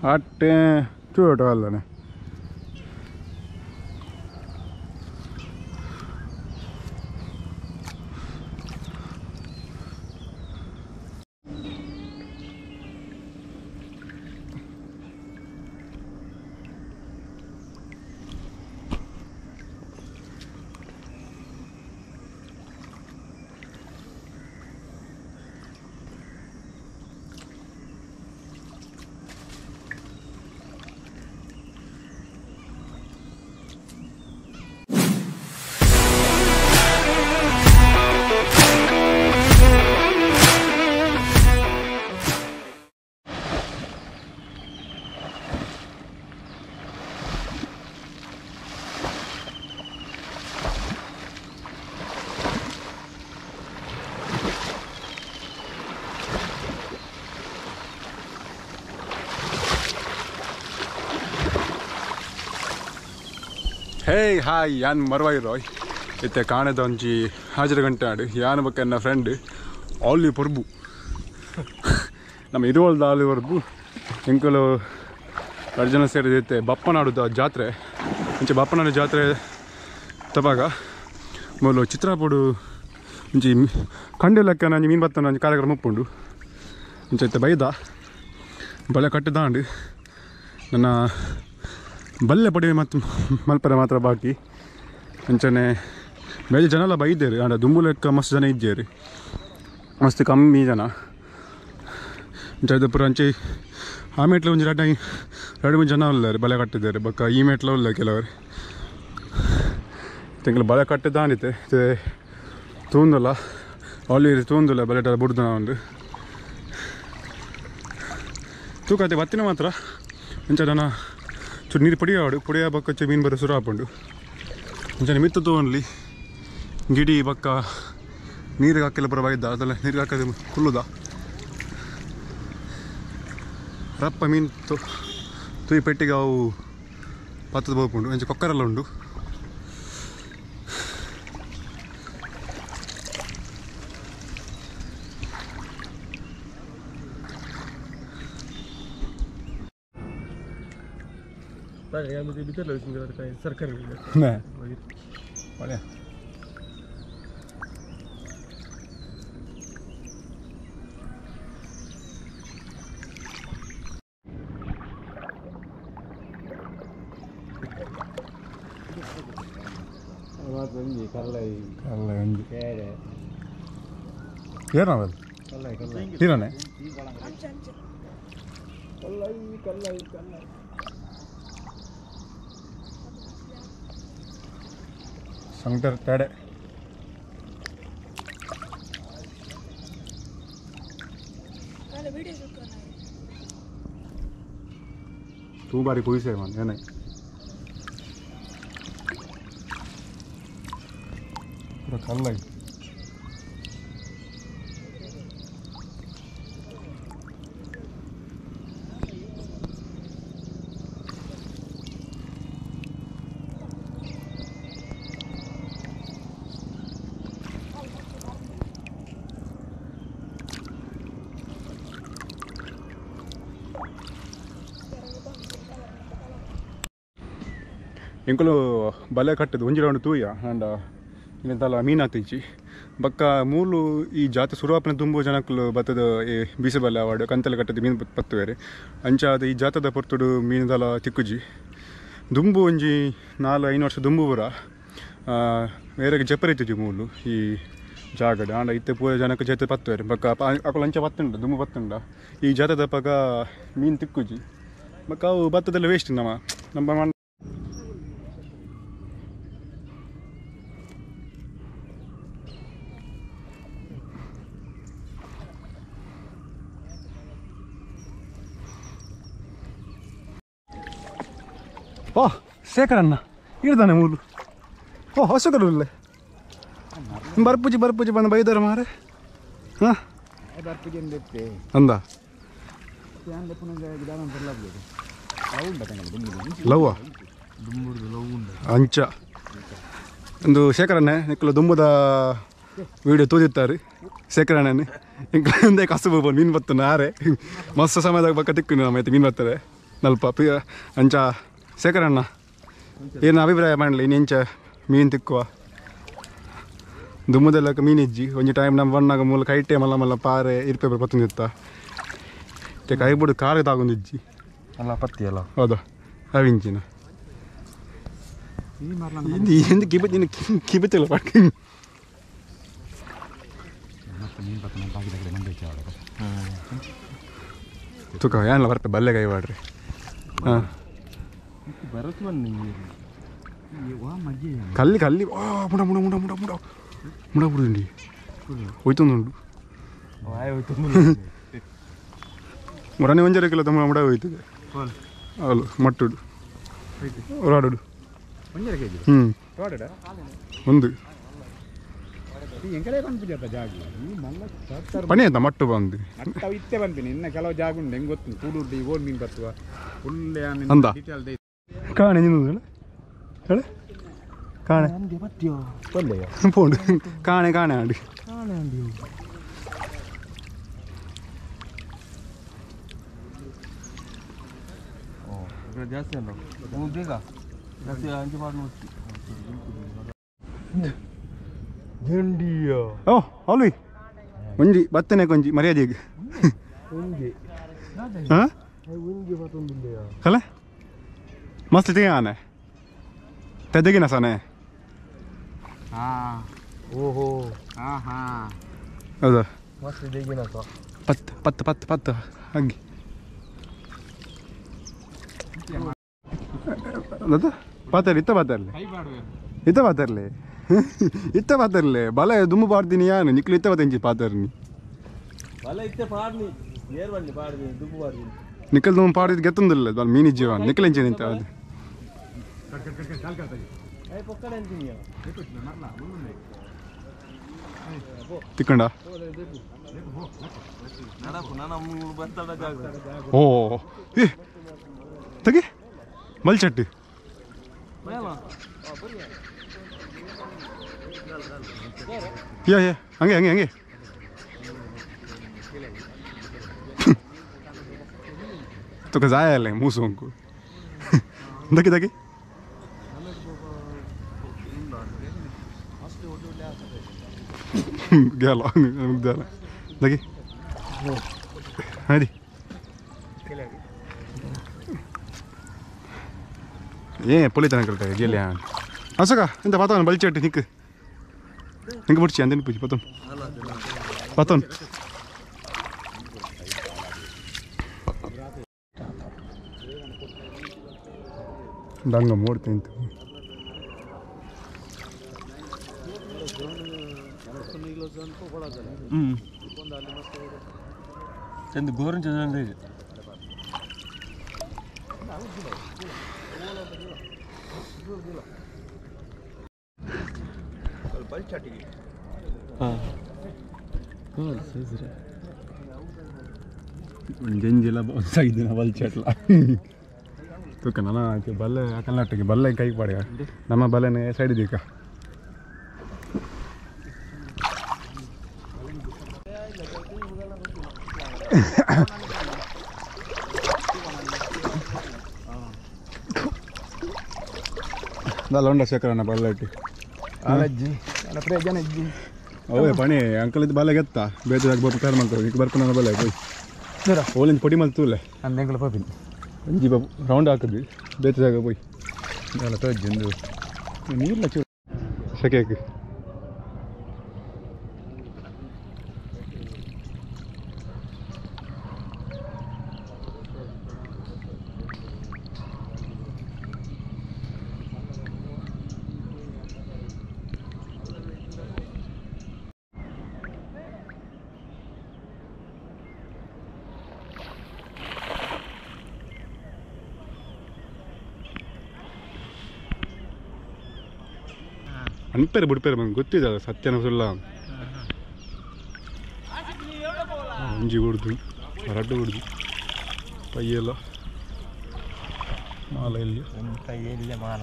ಅಟ್ಟೆ ಚೂಟ ಅಲ್ಲನೆ ಹೇ ಹಾಯ್ ಯಾನ್ ಮರ್ವಾಯಿ ರಾಯ್ ಇತ್ತೆ ಕಾಣದ ಒಂಜಿ ಹಾಜರ ಗಂಟೆ ಆಡು ಯಾನ್ ಬೊಕ್ಕ ಎನ್ನ ಫ್ರೆಂಡ್ ಆಲಿ ಪೊರ್ಬು ನಮ್ಮ ಇರುವಲ್ದ ಆಲಿ ಪೊರ್ಬು ಎಂಕುಲು ರಡ್ಡ್ ಜನ ಸೇರಿದ ಇತ್ತೆ ಬಪ್ಪನಾಡುದ ಜಾತ್ರೆ ಇಂಚೆ ಬಪ್ಪನಾಡು ಜಾತ್ರೆ ತಪಾಗ ಮೊದಲು ಚಿತ್ರಾಪುಡು ಒಂಜಿ ಕಂಡೆ ಲೆಕ್ಕ ಒಂಜಿ ಮೀನು ಬತ್ತನ ಒಂಜಿ ಕಾರ್ಯಕ್ರಮ ಉಪ್ಪುಂಡು ಇಂಚ ಇತ್ತೆ ಬೈದ ಬಲೆ ಕಟ್ಟದಾಂಡು ನನ್ನ ಬಲ್ಲೆ ಪಡಿವೆ ಮತ್ತು ಮಲ್ಪರೆ ಮಾತ್ರ ಬಾಕಿ ಅಂಚನೆ ಬೇಜ ಜನ ಎಲ್ಲ ಬೈದೇರು ಆಂಡ ದುಂಬು ಲೆಕ್ಕ ಮಸ್ತ್ ಜನ ಇದ್ದೇರು ಮಸ್ತ್ ಕಮ್ಮಿ ಜನ ಅಂಚ ಪೂರ ಅಂಚೆ ಆ ಮೇಟ್ಲ ಒಂಜಿ ರಡ್ಡ ಎರಡು ಮೂರು ಜನ ಉಲ್ಲಾರು ಬಲೆ ಕಟ್ಟಿದ್ದಾರೆ ಬೊಕ್ಕ ಈ ಮೇಟ್ಲ ಉಲ್ಲ ಕೆಲವರು ತಿಂಗಳು ಬಲೆ ಕಟ್ಟಿದ್ದಾನಿತ್ತೆ ತೂಂದಲ್ಲ ಅಲ್ಲಿ ತೂಂದಲ್ಲ ಬಲೆ ಬುಡ್ದು ಒಂದು ತೂಕತೆ ಬತ್ತಿನ ಮಾತ್ರ ಅಂಚ ಜನ ಚೂರು ನೀರು ಪೊಡಿಯಾಡು ಪೊಡಿಯ ಬೊಕ್ಕ ಮೀನು ಬರೋ ಸುರು ಆಪುಂಡು ಅಂಚನೆ ಮಿತ್ತ ತೋನ್ಲಿ ಗಿಡಿ ಬೊಕ್ಕ ನೀರಿಗೆ ಹಾಕಿಲ್ಲ ಪೂರ ಬೈದ ಅದೆಲ್ಲ ನೀರಿಗೆ ಹಾಕೋದು ಕುಲ್ಲುದ ರಪ್ಪ ಮೀನು ತುಯಿ ಪೆಟ್ಟಿಗೆ ಅವು ಪತ್ತದ ಬೋಪುಂಡು ಅಂಚೆ ಕೊಕ್ಕರೆಲ್ಲ ಉಂಡು सरकारी ಸಂಕಟರ್ ತಡೆ तू बारी कोई से मन है नहीं पूरा कल ಎಂಕುಲು ಬಲೆ ಕಟ್ಟದು ಒಂಜಿ ರೌಂಡ್ ತೂಯ ಆಂಡ ಇಂತಲ್ಲ ಮೀನಾತಿಜ್ಜಿ ಬೊಕ್ಕ ಮೂಲು ಈ ಜಾತ್ರೆ ಸುರುವಾಪನ ತುಂಬು ಜನಕ್ಕಲು ಬತ್ತದ ಈ ಬೀಸಬಲೆ ಅವಾಡು ಕಂತೆಲ್ಲ ಕಟ್ಟದು ಮೀನು ಪತ್ತುವೇರು ಅಂಚಾದ ಈ ಜಾತ್ರೆದ ಪೊರ್ತುಡು ಮೀನುದಲ ತಿಕ್ಕುಜಿ ದುಂಬು ಒಂಜಿ 4-5 ವರ್ಷ ದುಂಬು ಪೂರ ಬೇರೆಗೆ ಜಪರಿತಿಜಿ ಮೂಲು ಈ ಜಾಗಡ್ ಆಂಡ ಇತ್ತೆ ಪೂರ ಜನಕ್ಕೆ ಜೊತೆ ಪತ್ತುವೇರು ಬೊಕ್ಕ ಅಕುಲು ಅಂಚ ಪತ್ತುಂಡ ದುಂಬು ಪತ್ತುಂಡ ಈ ಜಾತ್ರೆದ ಪಗ ಮೀನು ತಿಕ್ಕುಜಿ ಬೊಕ್ಕ ಅವು ಭತ್ತದೆಲ್ಲ ವೇಸ್ಟ್ ನಮ್ಮ ನಮ್ಮ ಓ ಶೇಖರಣ್ಣ ಇಡ್ದಾನೆ ಮೂಲು ಓ ಹೊಸಕರುಲ್ಲೆ ಬರ್ಪುಜಿ ಬರ್ಪುಜಿ ಬಂದು ಬೈದಾರ ಮಾರೆ ಹಾಂ ಅಂದ ಲವ್ವ ಅಂಚ ಒಂದು ಶೇಖರಣ್ಣೆ ನಿಕ್ಕಲು ದುಂಬುದ ವೀಡಿಯೋ ತೂದಿತ್ತಾರೆ ಶೇಖರಣ್ಣನೆ ಇಂದೆ ಕಸುಬು ಮೀನು ಬತ್ತು ನಾರೆ ಮಸ್ತ್ ಸಮಯದಾಗ ಪಕ್ಕ ತಿಕ್ಕು ನಮ್ಮ ಐತೆ ಮೀನು ಬರ್ತದೆ ನಲ್ಪ ಅಂಚ ಶೇಖರಣ್ಣ ಏನು ಅಭಿಪ್ರಾಯ ಮಾಡಲಿ ಇನ್ನು ಎಂಚ ಮೀನು ತಿಕ್ಕುವ ದುಮ್ಮದೆಲ್ಲ ಮೀನು ಇಜ್ಜಿ ಒಂಜಿ ಟೈಮ್ ನಮ್ಮ ಬಣ್ಣಾಗ ಮೂಲಕ ಐಟೆ ಮಲ್ಲ ಮಲ್ಲ ಪಾರೆ ಇರ್ಪೆ ಪತ್ತೊಂದಿತ್ತ ಕೈ ಬಿಡು ಕಾರು ತಾಗೊಂದಿಜ್ಜಿ ಅಲ್ಲ ಪತ್ತಿ ಅಲ್ಲ ಹೌದಾ ಅವಿಂಚಿನ ಎಂದು ಕಿಬತ್ ನೀನು ಕಿಬತ್ತಿಲ್ಲ ಪಕ್ಕ ತುಕ ಏನಿಲ್ಲ ಬರ್ತೆ ಬಲ್ಲೆ ಕೈ ಮಾಡ್ರಿ ಹಾಂ ಕಲ್ಲಿ ಕಲ್ಲಿ ಮುಡ ಮುಡ ಮುಡ ಮುಡ ಮುಡ ಮುಡ ಬಿಡುಂಡಿ ಹೋಯ್ತೊಂದುಂಡು ಮುರನೆ ಒಂಜರೆ ಕಿಲೋ ತಮ್ಮ ಮುಡ ಹೋಯ್ತದೆ ಅಲ್ಲ ಮಟ್ಟುಡು ರಾಡುಡು ಹ್ಞೂ ಒಂದು ಪಣಿ ಆಯ್ತಾ ಮಟ್ಟು ಬಂದು ಇತ್ತೆ ಬಂದಿನಿ ಇನ್ನು ಕೆಲವು ಜಾಗ ಉಂಟು ಹೆಂಗೆ ಗೊತ್ತು ಕೂಡುರ್ದು ಈ ಓಡ್ ಮೀನು ಬರ್ತುವ ಫುಲ್ ಅಂದ ಕಾಣೆ ನಿನ್ನದು ಹೇಳ ಕಾಣೆ ಪೋಂಡು ಕಾಣೆ ಕಾಣೆ ಆಡಿ ಜಾಸ್ತಿ ಅಲ್ಲ ಬೇಗ ಜಾಸ್ತಿ ಅಂಚು ಮಾಡಿ ನೋಡ್ತಿ ಓ ಅಲ್ವಿ ಒಂಜಿ ಬತ್ತನೆ ಕೊಂಜಿ ಮರ್ಯಾದೆಗೆ ಹಾಂ ಕಲೆ ಮಸ್ತ್ ಆನೆ ತೆದಗಿನ ಸಾನೆ ಹಾಂ ಓಹೋ ಹಾಂ ಹಾಂ ಹೌದಾ ಮಸ್ತ್ ತೆಗಿನ ಪತ್ತು ಪತ್ತು ಪತ್ತು ಪತ್ತು ಹಂಗೆ ಅದು ಪಾತರ್ಲಿ ಇತ್ತ ಪಾತರ್ಲಿ ಇತ್ತ ಪಾತರ್ಲಿ ಇತ್ತ ಪಾತರ್ಲಿ ಬಲ ದುಮ್ಮು ಪಾಡ್ತೀನಿ ಯಾನು ನಿಕ್ಲು ಇತ್ತ ಪಾತಂಚಿ ಪಾತರ್ನಿ ಬಲ ಇತ್ತೆ ಪಾಡ್ನಿ ಏರ್ ಬನ್ನಿ ಪಾಡ್ನಿ ದುಮ್ಮು ಪಾಡ್ನಿ ನಿಕ್ಕಲ್ ದುಮ್ಮು ಪಾಡಿದ್ ಗೆತ್ತೊಂದಿಲ್ಲ ಬಲ ಮೀನಿ ಜೀವ ನಿಕ್ಕಲ್ ಎಂಚಿ ನಿಂತ ಅದು ತಿಕ್ಕಂಡ ಓ ಏ ತಗಿ ಮಲ್ಚಟ್ಟಿ ಯಾ ಯಾ ಹಂಗೆ ಹಂಗೆ ಹಂಗೆ ತುಕ ಜಾಯಲ್ಲ ಮೂಸು ಅಂಕು ದಕ್ಕಿ ದಕ್ಕಿ गेला झाला दगी हां ಏ ಪೊಲಿತನ ಕಲ್ತ ಗೆಲ್ಲ ಅಸಕ ಎಂತ ಪಾತವನ ಬಲ್ಚಟ್ಟಿ ನಿಕ್ ನಿಂಗೆ ಬಿಡ್ಚಿ ಅಂದಿನ ಪೂಜಿ ಪತನ್ ಪತನ್ ದಂಗ ಮೋಡ್ತೀನಿ ಚಂದ ಗೋರನ್ ಚಂದ ಜಂಜಿಲ ಒಂದಾಗಿದ್ದೀನ ಬಲ್ಚಟ್ಲ ತೂಕ ನನ್ನ ಬಲ್ಲೆ ಕರ್ನಾಟಕ ಬಲ್ಲೆ ಕೈ ಪಾಡಿಯ ನಮ್ಮ ಬಲ್ಲೆನೆ ಸೈಡ್ ಇದೀಕ ಉಂಡ ಶೇಖರಣ್ಣ ಬಲ್ಲೆ ಅಜ್ಜಿ ಪ್ರಯೋಜನ ಅಜ್ಜಿ ಅವೇ ಪಣಿ ಅಂಕಲ್ ಇದು ಬಲ್ಲೆ ಗೆತ್ತ ಬೇಜಾರಾಗಿ ಬರ್ಪ ತಯಾರು ಮಾಡ್ತಾರೆ ಈಗ ಬರ್ಪನ ಬಲ್ಲೆ ಪೋಯ್ ಓಲಿಂದ ಪೊಡಿ ಮಲ್ತೂಲೆ ಅಂದೆಂಗಳ ಪೋಪಿನಿ ಒಂಜಿ ಬಾಬು ರೌಂಡ್ ಹಾಕಿದ್ವಿ ಬೇತೆ ಜಾಗ ಪೋಯ್ ಅಲ್ಲ ತೋಜ್ಜಿ ನೀರ್ಲ ಚೂರು ಸೆಕೆಗೆ ಅನ್ಪೇರು ಬಿಡ್ಪೇರು ಮಂಗೆ ಗೊತ್ತಿದೆ ಸತ್ಯನ ಸುಳ್ಳ ಒಂಜಿ ಹೊಡ್ದು ರಡ್ಡು ಹೊಡ್ದು ಪೈಯೆಲ್ಲ ಮಾಲ ಇಲ್ಲಿ ಕೈಯಲ್ಲೇ ಮಾಲ.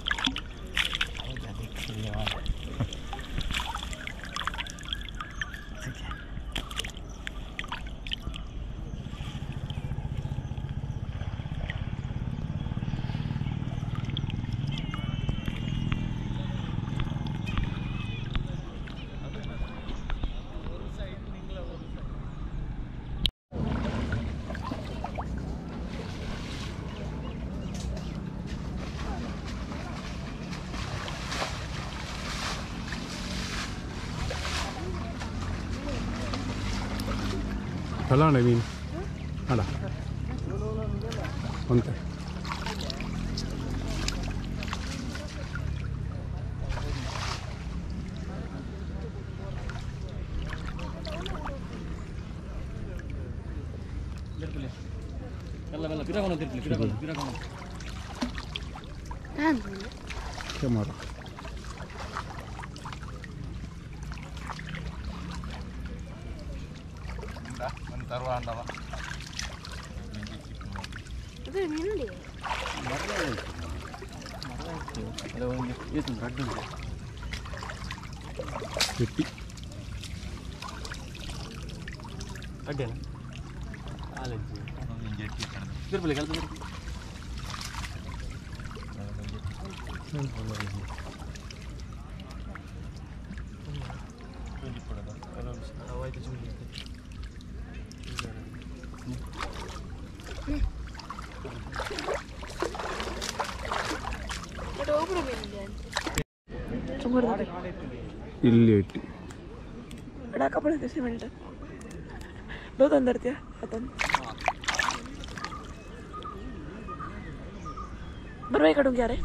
ಫಲಾಣ ಮೀನು ಅಲ್ಲ ಅಂತ ಕ್ಯಾಮರಾ ಇಲ್ಲಿ ಇಟ್ಟು ಸಿಮೆಂಟ್ ದೋತಂದರ್ತೀಯ ಅದನ್ನು ಬರ್ಬೇಕು ಕಡುಗೆ ಯಾರೇ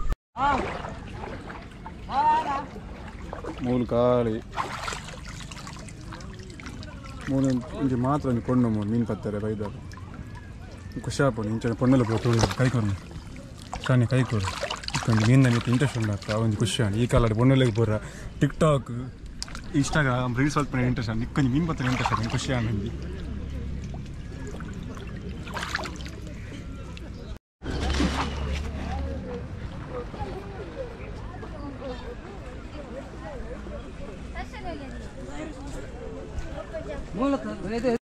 ಮೂಲು ಖಾಲಿ ಮೂಲು ಇಂಚೆ ಮಾತ್ರ ಒಂಜಿ ಪೊಣ್ಣು ಮೂಲು ಮೀನು ಪತ್ತಾರೆ ಬೈದಾರೆ ಖುಷಿ ಆಪುಂಡು ಇಂಚನೆ ಪೊಣ್ಣುಲು ಪೂರ ತೂದು ಕೈ ಕೊರು ಶಾನೆ ಕೈ ಕೊರು ಒಂಜಿ ಮೀನಿನ ಮಿತ್ತ್ ಇಂಟ್ರೆಸ್ಟ್ ಉಂಡತ್ತ ಒಂಜಿ ಖುಷಿ ಆಂಡ್ ಈ ಕಾಲಡ್ ಪೊಣ್ಣುಲೆಗ್ ಪೂರ ಟಿಕ್ ಟಾಕ್ ಇನ್ಸ್ಟಾಗ್ರಾಮ್ ರೀಲ್ಸ್ ಮಲ್ಪುನ ಇಂಟ್ರೆಸ್ಟ್ ಆಂಡ್ ಇಕ್ಕೊಂಜಿ ಮೀನು ಪತ್ತುನ ಇಂಟ್ರೆಸ್ಟ್ ಆಂಡ್ ಖುಷಿ ಆಂಡ್ ಒಂಜಿ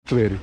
Veri.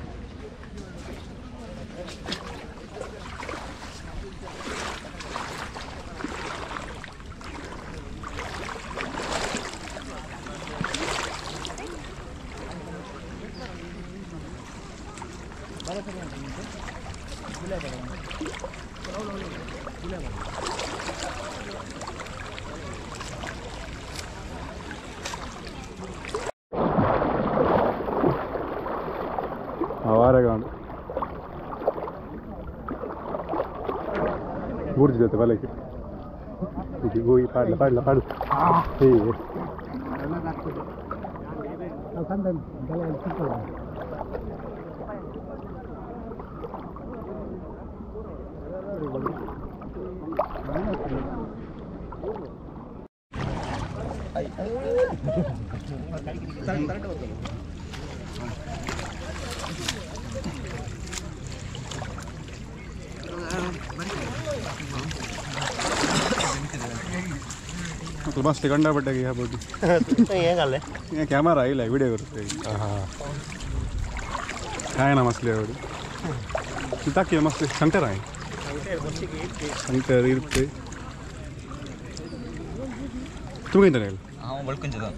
ಆವಾರಗಾಂಡು ಬೂರ್ಜಿ ಜೊತೆ ಬಲಕ್ಕೆ ಹೋಗಿ ಪಾಡ್ಲ ಪಾಡ್ಲ ಪಾಡು ಮಸ್ತ್ ಕಂಡಪಟ್ಟೆಗೆ ಹೇಳ್ಬೋದು ಕ್ಯಾಮರಾ ಇಲ್ಲ ವಿಡಿಯೋ ಬರುತ್ತೆ ಕಾಯಣ ಮಸ್ಲಿ ಅವರು ತಾಕಿ ಮಸ್ತ್ ಶಂಕರ ಶಂಕರ್ ಇರುತ್ತೆ ತೂಗಿಂತಾನೆ ಬಳ್ಕೊಂಚದ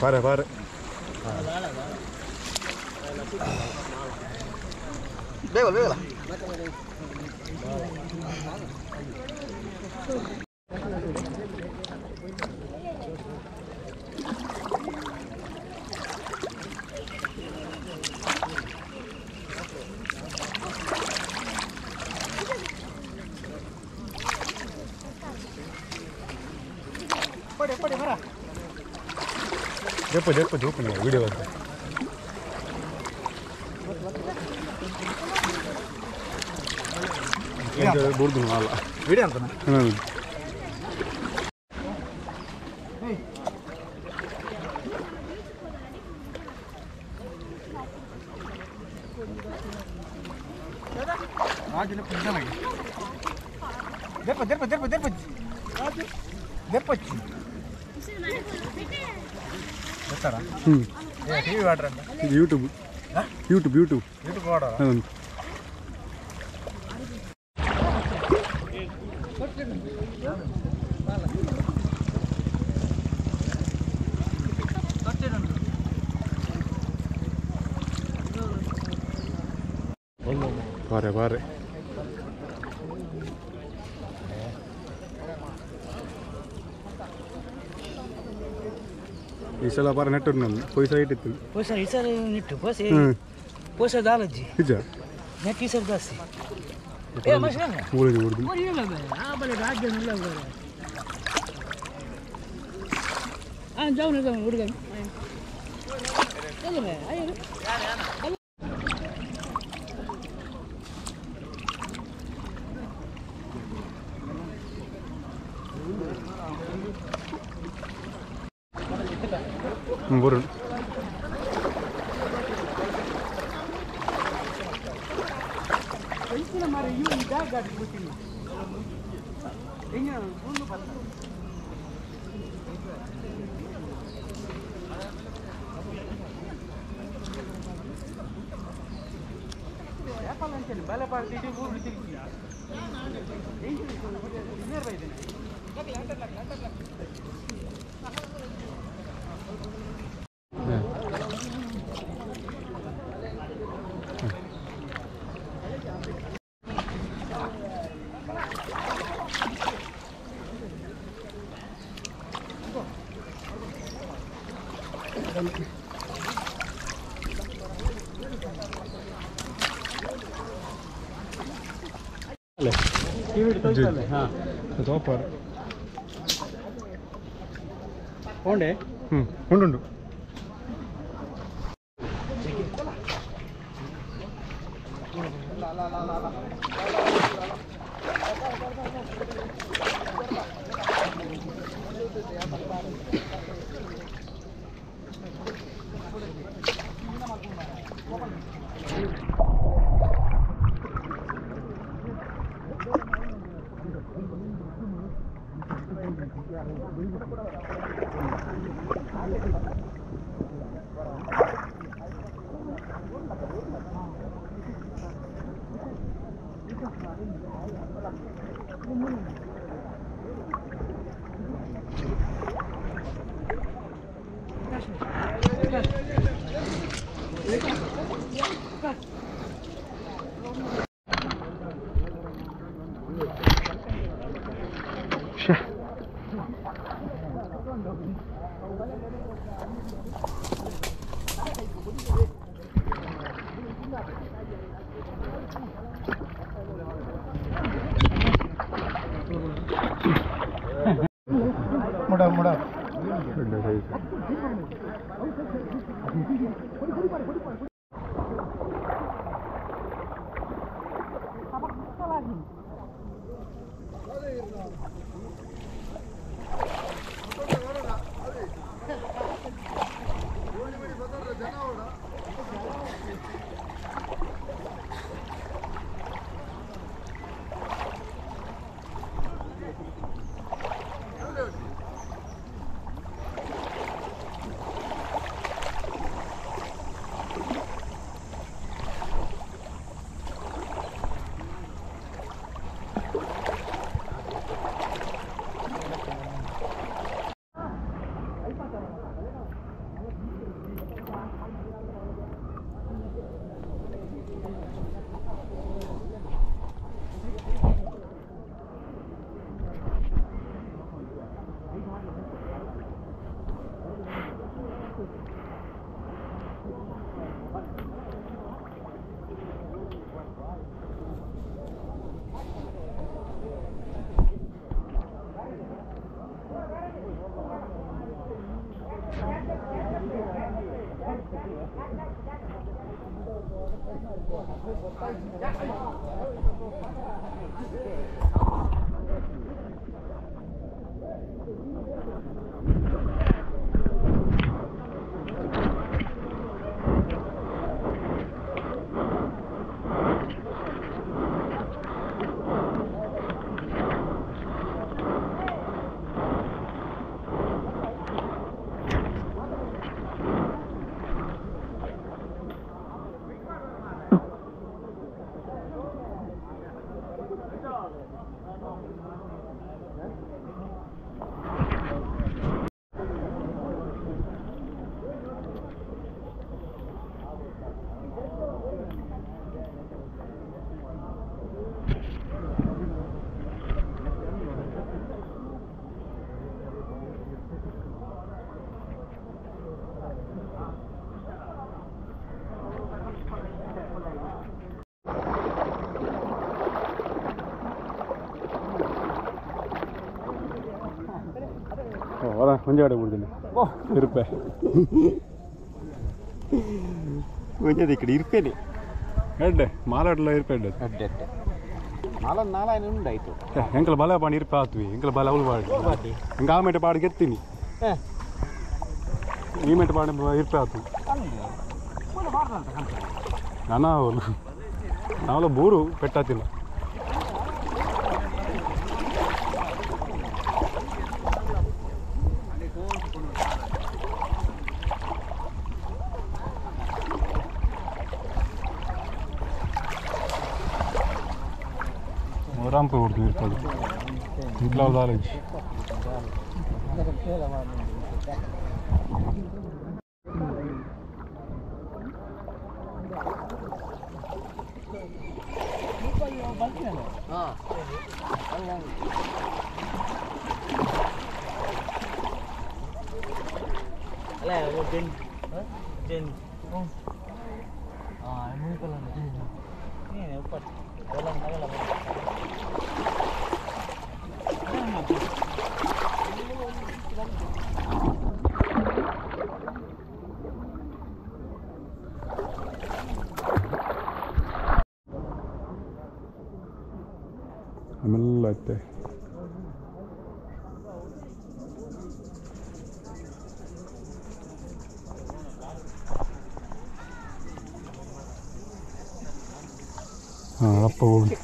ಬಾರೆ ಬಾರೆ ಬೇಗ ಬೇಗ ಜಪ್ಪ ಜಪ್ಪ ಜೋಪು ವಿಡಿಯೋ ಬರ್ತದೆ ಬುರ್ದು ಅಲ್ಲ ವಿಡಿಯೋ ಅಂತ ಹ್ಞೂ ದೆಪ್ಪ ದೆಪ್ಪ ದೆಪ್ಪ ದೆಪ್ಪ ದೆಪ್ಪ ಹ್ಞೂ ಟಿವಿ ವಾಟರ್ ಅಂತ ಇದು YouTube YouTube YouTube YouTube water ಹ್ಞೂ ಬಾರೆ ಬಾರೆ ಈ ಸಲ ಬಾರ ನೆಟ್ಟು ನಾನು ಪೈಸಾ ಇಟ್ಟಿತ್ತು ಪೈಸಾ ಈ ಸಲ ನೆಟ್ಟು ಪೈಸೆ ಪೈಸಾ ದಾಲಜ್ಜಿ ನಿಜ ನೆಟ್ ಈ ಸಲ ಜಾಸ್ತಿ ಏ ಮನುಷ್ಯ ಊರಿಗೆ ಊರಿಗೆ ಆ ಬಲೆ ರಾಜ್ಯ ಇಲ್ಲ ಬೇರೆ ಆ ಜಾವನ ಜಾವನ ಹುಡುಗ ಬರೋಣ ಸೂಪರ್ ಉಂಡೆ ಹ್ಞೂ ಉಂಟುಂಟು ಮುಡ ಮುಡ ಒಂಜಿ ಕಡೆ ಬಿಡ್ತೀನಿ ಇರುಪೆ ಒಂಜಿ ಈ ಕಡೆ ಇರ್ಪೇನೆ ಎಡ್ಡೆ ಮಾಲಾಡ್ಲ ಇರ್ಪೆ ಎಡ್ಡೆ ಅಡ್ಡೆ ಅಡ್ಡೆ ನಾಲೊಂದು ನಾಲಾಯನ ಉಂಡಾಯ್ತು. ಎಂಕಲ ಬಲ ಪಾಣಿ ಇರ್ಪೆ ಆತ್ವಿ ಎಂಕಲ ಬಲ ಅವಳು ಪಾಡಿ ಎಂಕ ಆ ಮೇಟೆ ಪಾಡಿ ಗೆತ್ತೀನಿ ಈ ಮೇಟೆ ಪಾಡಿ ಇರ್ಪೆ ಆತು ನಾನಾ ಅವಳು ನಾವೆಲ್ಲ ಬೂರು ಪೆಟ್ಟಾತಿಲ್ಲ. ರಾಂಪು ಕೊಡ್ತೀವಿ ಇರ್ತದೆ ಇಂಕ್ಲಾವ್ ಕಾಲೇಜ್. ಆಮೇಲೆ ಐತೆ ಹಾಂ ಅಪ್ಪ ಹೋಗಿ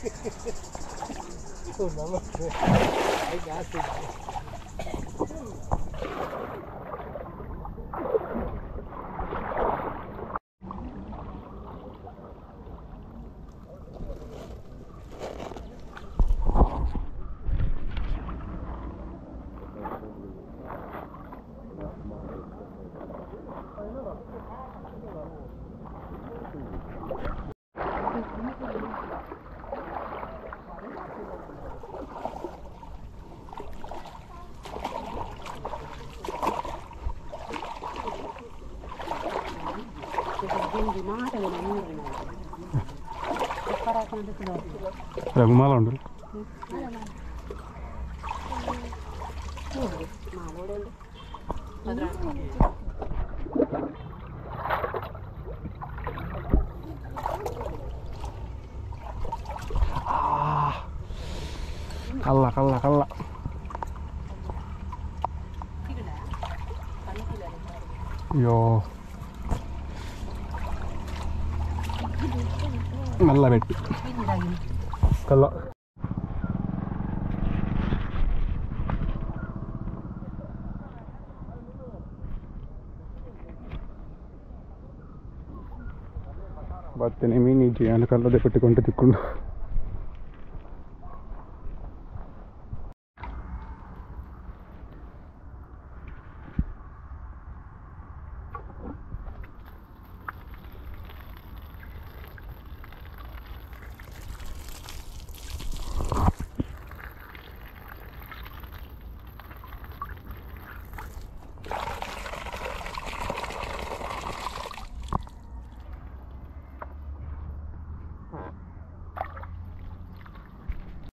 ಮಾಲ ಉಂಟು. ಕಲ್ಲ ಕಲ್ಲ ಕಲ್ಲ ಅಯ್ಯೋ ಮಲ್ಲ ಬೆಟ್ಟು ಕಲ್ಲ. ಬರ್ತೇನೆ ಮೀನಿಜ್ಜಿ ನಾನು ಕಲ್ಲದೆ ಪಟ್ಟಿಕೊಂಡು ತಿಕ್ಕೊಂಡು.